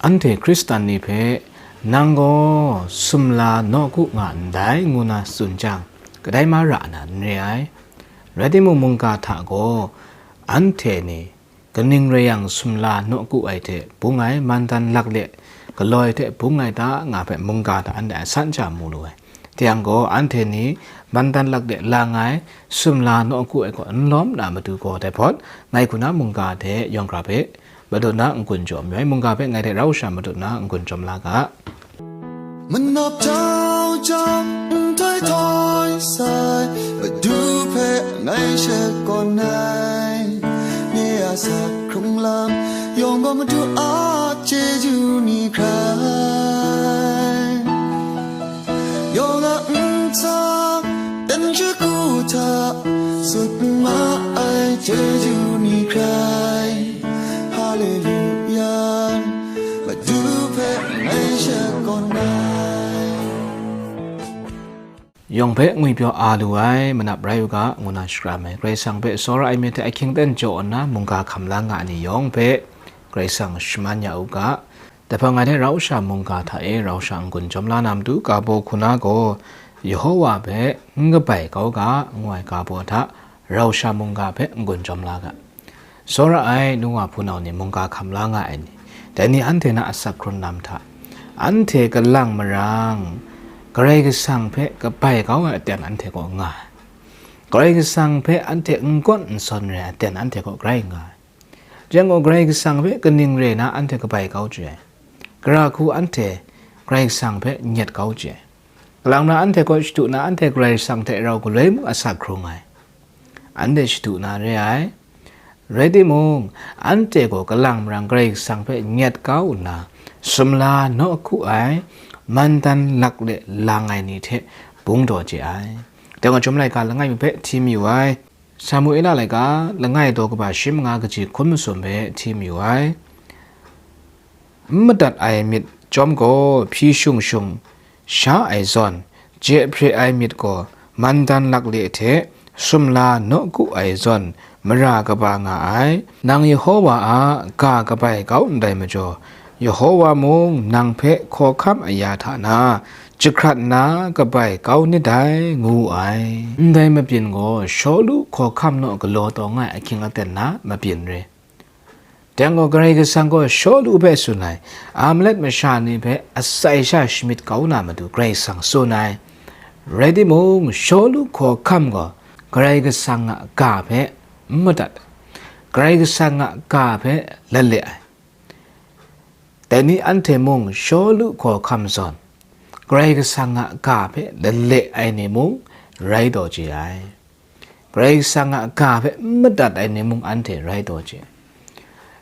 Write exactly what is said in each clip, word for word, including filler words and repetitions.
Anhte Hkristan ni hpe, "Nang gaw sumla nawku nga ndai," ngu na tsun jang, kadai mara na n re ai. Rai timung, mungga hta gaw anhte ni kaning rai yang sumla nawku ai hte bung ai, mandan lakle galoi hte bung ai ta, nga hpe mungga hta anhte a san sha mu lu ai. Teng gaw, anhte ni mandan lakle lang ai, sumla nawku ai gaw n lawm na matu gaw, dai hpawt ngai hku na mungga hte yawng hkra hpe madun na n-gun jaw mayu ai, mungga hpe ngai hte rau sha madun na n-gun jawm la ga. Manawp jau jang nhtoi htoi sai, Madu hpe ngai shakawn ai. Nye a sak hkrung lam yawng gaw Madu a chyeju ni hkrai. Yawng a nhtang dan shagu hta sut ma ai chyeju ni hkrai. Haleluya, Madu hpe ngai shakawn ai. Yawng hpe ngwipyaw a lu ai, manap rai u ga, ngu na shakram ai. Karai Kasang hpe tsawra ai myit hte ahkying aten jaw nna, mungga hkam la nga ai ni yawng hpe Karai Kasang shaman ya u ga. Dai hpang ngai hte rau sha mungga hta e rau sha n-gun jawm la na matu, ga baw hku na gaw, Yehowa hpe n kabai kau ga, ngu ai ga baw hta, rau sha mungga hpe n-gun jawm la ga. Tsawra ai nu wa hpunau ni, mungga hkam la nga ai ni, dai ni anhte na asak hkrun lam hta, anhte kalang marang Karai Kasang hpe kabai kau ai aten anhte kaw nga ai. Karai Kasang hpe anhte n-gawn n-sawn re ai aten anhte kaw grai nga ai. Rai yang gaw, Karai Kasang hpe kaning re na anhte kabai kau chye ai? Gara hku anhte Karai Kasang hpe nyet kau chye ai? Kalang na anhte kaw shadu na, anhte Karai Kasang hte rau galoi mung asak hkrung ai. Anhte shadu na re ai. Rai timung, anhte gaw kalang marang Karai Kasang hpe nyet kau nna, sumla nawku ai, mandan lakle lang ai ni hte bung daw chye ai. Dai gaw, Chyum laika langai mi hpe hti mayu ai. Samuela laika langai daw kaba shi manga kaji hkun masum hpe hti mayu ai. N madat ai myit chyawm gaw hpyi shung shung sha ai zawn, je hpre ai myit gaw mandan lakle hte sumla nawku ai zawn, mara kaba nga ai. Nang Yehowa a ga kabai kau ndai majaw, Yehowa mung nang hpe hkawhkam aya hta na jahkrat nna kabai kau nit dai, ngu ai. Ndai mabyin gaw Shawlu hkawhkam naw galaw taw nga ai ahkying aten na mabyin re. Dai gaw, Karai Kasang gaw Shawlu hpe tsun ai, Amalek masha ni hpe atsai sha shamyit kau na matu Karai Kasang tsun ai. Rai timung, Shawlu hkawhkam gaw Karai Kasang a ga hpe n madat ai, Karai Kasang a ga hpe lale ai. Dai ni anhte mung Shawlu hkawhkam zawn, Karai Kasang a ga hpe lale ai ni mung rai taw chye ai. Karai Kasang a ga hpe n madat ai ni mung anhte rai taw chye ai.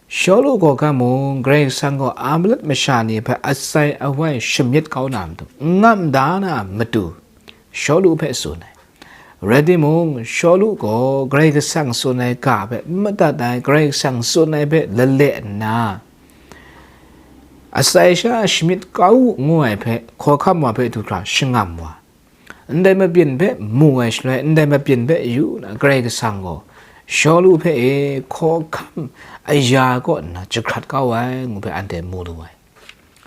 Shawlu hkawhkam mung, Karai Kasang gaw Amalek masha ni hpe atsai awai shamyit kau na matu, n ngam da na matu, Shawlu hpe tsun ai. Rai timung, Shawlu gaw Karai Kasang tsun ai ga hpe n madat ai, Karai Kasang tsun ai hpe lale nna, atsai sha shamyit kau u ngu ai hpe, hkawhkam wa hpe du hkra shangam wa, ndai mabyin hpe mu ai shaloi, ndai mabyin hpe yu na, Karai Kasang gaw Shawlu hpe e hkawhkam aya kaw nna jahkrat kau ai, ngu hpe anhte mu lu ai.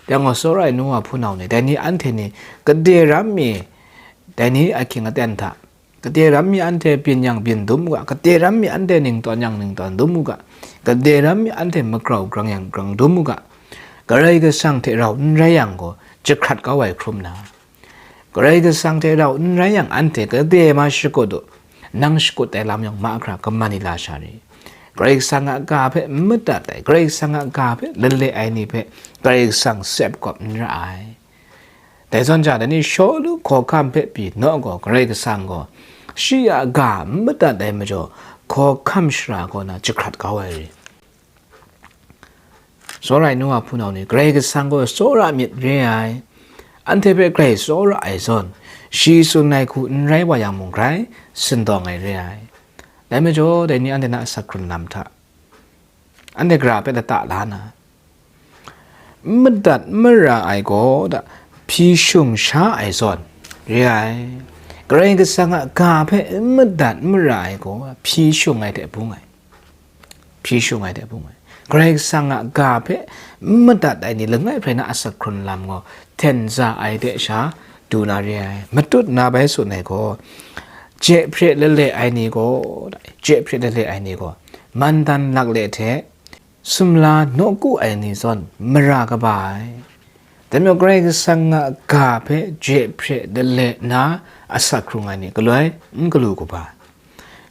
Dai gaw, tsawra ai nu wa hpunau ni, dai ni anhte ni gade ram mi, dai ni ahkying aten hta, gade ram mi anhte byin yang byin dum u ga, gade ram mi anhte ningtawn yang ningtawn dum u ga, gade ram mi anhte magrau grang yang grang dum u ga, Karai Kasang hte rau n rai yang gaw, jahkrat kau ai hkrum na, Karai Kasang hte rau n rai yang, anhte gade ma shakut u, nang shakut ai lam yawng mahkra kaman ni la sha ri? Karai Kasang a ga hpe n madat ai, Karai Kasang a ga hpe lale ai ni hpe Karai Kasang tsep kawp n ra ai. Dai zawn ja, dai ni Shawlu hkawhkam hpe pyi naw gaw, Karai Kasang gaw shi a ga n madat ai majaw, hkawhkam shara kaw na jahkrat kau ai ri. Tsawra ai nu wa hpunau ni, Karai Kasang gaw tsawra myit re ai. Anhte hpe grai tsawra ai zawn, shi tsun ai hku n rai wa yang mung grai, sindawng ai re ai. Dai majaw, dai ni anhte na asak hkrun lam hta, anhte gara hpe lata la na, n madat n mara ai gaw da, hpyi shung sha ai zawn re ai. Karai Kasang a ga hpe n madat n mara ai gaw, hpyi shung ai hte bung ai. Hpyi shung ai hte bung ai. Karai Kasang a ga hpe n madat ai ni langai hprai na asak hkrun lam gaw hten za ai de sha du na re ai. Matut na bai tsun ai gaw, je hpre lale ai ni gaw, je hpre lale ai ni gaw, mandan lakle hte sumla nawku ai ni zawn mara kaba ai. Dai majaw Karai Kasang a ga hpe je hpre lale nna asak hkrung ai ni galoi n galu kaba ai.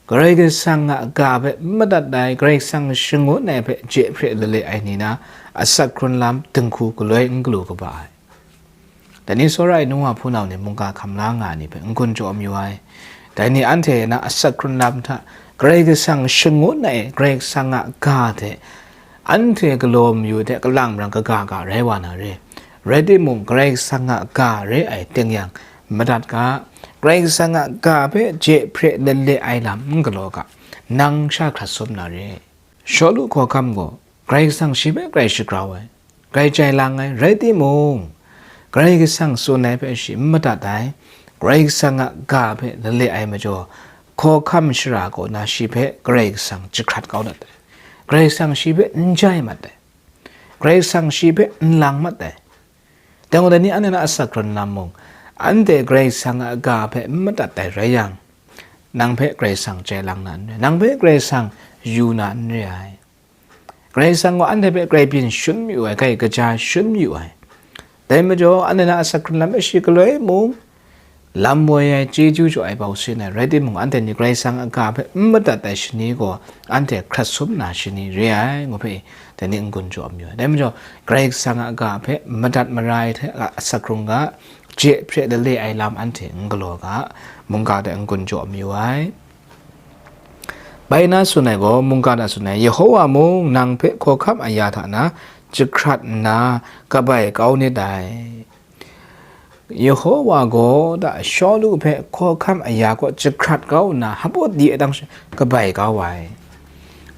Karai Kasang a ga hpe n madat ai, Karai Kasang shangun ai hpe je hpre lale ai ni na asak hkrun lam dinghku galoi n galu kaba ai. Dai ni tsawra ai nu wa hpunau ni mungga hkam la nga ai ni hpe n-gun jaw mayu ai. Dai ni anhte na asak hkrun lam hta Karai Kasang shangun ai Karai Kasang a ga hte anhte galaw mayu hte kalang marang kaga ga rai wa na re. Rai timung, Karai Kasang a ga re ai ting yang, madat ga, Karai Kasang a ga hpe je hpre lale ai lam n galaw ga, nang sha hkrat sum na re. Shawlu hkawhkam gaw, Karai Kasang shi hpe grai shagrau ai, grai jai lang ai, rai timung, Karai Kasang tsun ai hpe shi n madat ai, Karai Kasang a ga hpe lale ai majaw, hkawhkam shara kaw na shi hpe Karai Kasang jahkrat kau dat ai, Karai Kasang shi hpe n jai mat ai, Karai Kasang shi hpe n lang mat ai. Dai gaw, dai ni anhte na asak hkrun lam mung, anhte Karai Kasang a ga hpe n madat ai rai yang, nang hpe Karai Kasang chye lang na n re, nang hpe Karai Kasang yu na n re ai. Karai Kasang gaw anhte hpe grai byin shun mayu ai, grai kaja shun mayu ai. Dai majaw, anhte na asak hkrun lam hpe shi galoi mung, lam woi ai, chyeju jaw ai bau sin ai, rai timung, anhte ni Karai Kasang a ga hpe n madat ai shani gaw, anhte hkrat sum na shani re ai, ngu hpe, dai ni n-gun jaw mayu ai. Dai majaw, Karai Kasang a ga hpe madat mara ai hte a asak hkrung ga, je hpre lale ai lam anhte n galaw ga, mungga hte n-gun jaw mayu ai. Bai na tsun ai gaw, mungga hta tsun ai, Yehowa mung nang hpe hkawhkam aya hta na jahkrat nna kabai kau nit dai. Yehowa gaw da Shawlu hpe hkawhkam aya kaw jahkrat kau nna, hpawt di ai ahtang sha kabai kau ai.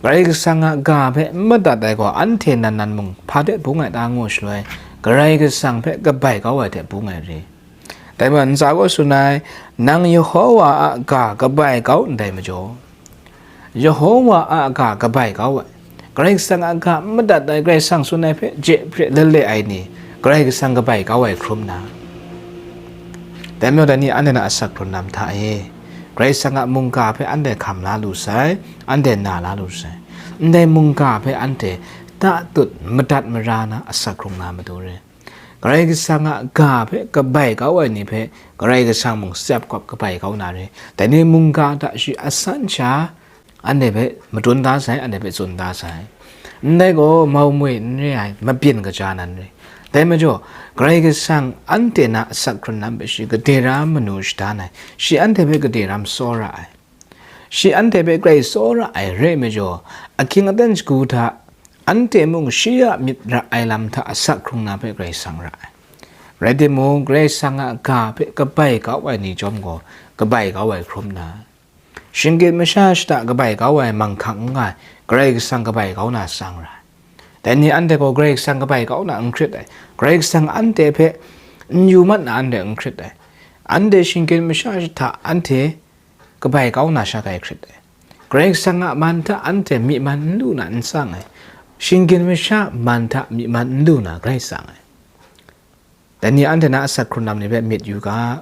Karai Kasang a ga hpe n madat ai gaw, anhte nan nan mung hpa hte bung ai ta ngu shaloi, Karai Kasang hpe kabai kau ai hte bung ai re. Dai majaw, ntsa gaw tsun ai, nang Yehowa a ga kabai kau ndai majaw, Yehowa a ga kabai kau ai, Karai Kasang a ga n madat ai, Karai Kasang tsun ai hpe je hpre lale ai ni, Karai Kasang kabai kau ai hkrum na. Dai majaw, dai ni anhte na asak hkrun lam hta e, Karai Kasang a mungga hpe anhte hkam la lu sai, anhte na la lu sai. Ndai mungga hpe anhte tatut madat mara na asak hkrung na matu re. Karai Kasang a ga hpe kabai kau ai ni hpe Karai Kasang mung tsep kawp kabai kau na re. Dai ni mungga hta shi a san sha, anhte hpe madun da sai, anhte hpe tsun da sai. Ndai gaw mau moi n re ai, mabyin kaja nan re. Dai majaw, Karai Kasang anhte na asak hkrun lam hpe shi gade ra manu shadan ai, shi anhte hpe gade ram tsawra ai. Shi anhte hpe grai tsawra ai re ai majaw, ahkying aten shagu hta, anhte mung shi a myit ra ai lam hta asak hkrung na hpe grai sang ra ai. Rai timung, Karai Kasang a ga hpe kabai kau ai ni chyawm gaw, kabai kau ai hkrum na, shinggyim masha shada kabai kau ai manghkang n nga ai, Karai Kasang kabai kau na sang ra ai. Dai ni anhte gaw Karai Kasang kabai kau na n hkrit ai, Karai Kasang anhte hpe n yu mat na anhte n hkrit ai, anhte shinggyim masha shada anhte kabai kau na sha grai hkrit ai. Karai Kasang a man hta anhte myi man n lu na n tsang ai, shinggyim masha man hta myi man n lu na grai tsang ai. Dai ni anhte na asak hkrun lam ni hpe myit yu ga,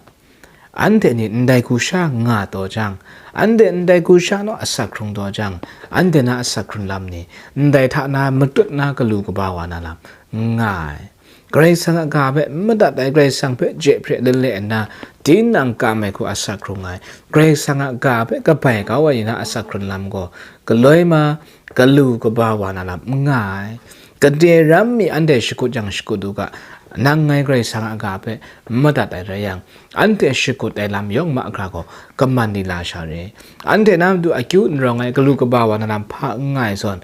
anhte ni ndai hku sha nga taw jang, anhte ndai hku sha naw asak hkrung taw jang, anhte na asak hkrun lam ni ndai hta na matut na galu kaba wa na lam n nga ai. Karai Kasang a ga hpe n madat ai, Karai Kasang hpe je hpre lale nna, tinang kam ai hku asak hkrung ai, Karai Kasang a ga hpe kabai kau ai ni na asak hkrun lam gaw, galoi ma, galu kaba wa na lam n nga ai. Gade ram mi anhte shakut jang shakut u ga, nang ngai Karai Kasang a ga hpe n madat ai rai yang, anhte shakut ai lam yawng mahkra gaw, kaman ni la sha re. Anhte na matu akyu n rawng ai, galu kaba wa na lam hpa n nga ai zawn,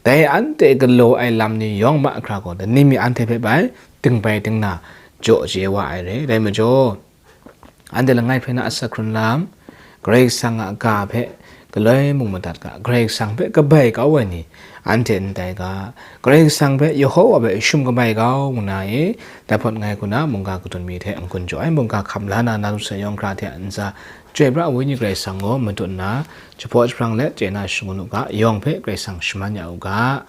dai anhte galaw ai lam ni yawng mahkra gaw, lani mi anhte hpe bai dingbai dingna jaw chye wa ai re. Dai majaw, anhte langai hpe na asak hkrun lam, Karai Kasang a ga hpe galoi mung madat ga, Karai Kasang hpe kabai kau ai ni, anhte ndai ga, Karai Kasang hpe, Yehowa hpe shum kabai kau nna e, dai hpawt ngai hku na mungga kadun mi hte n-gun jaw ai, mungga hkam la na, na lusai yawng hkra hte a ntsa, Chyoi pra ai Wenyi Karai Kasang gaw madun nna, jahpaw jahprang let chye na shangun u ga, yawng hpe Karai Kasang shaman ya u ga.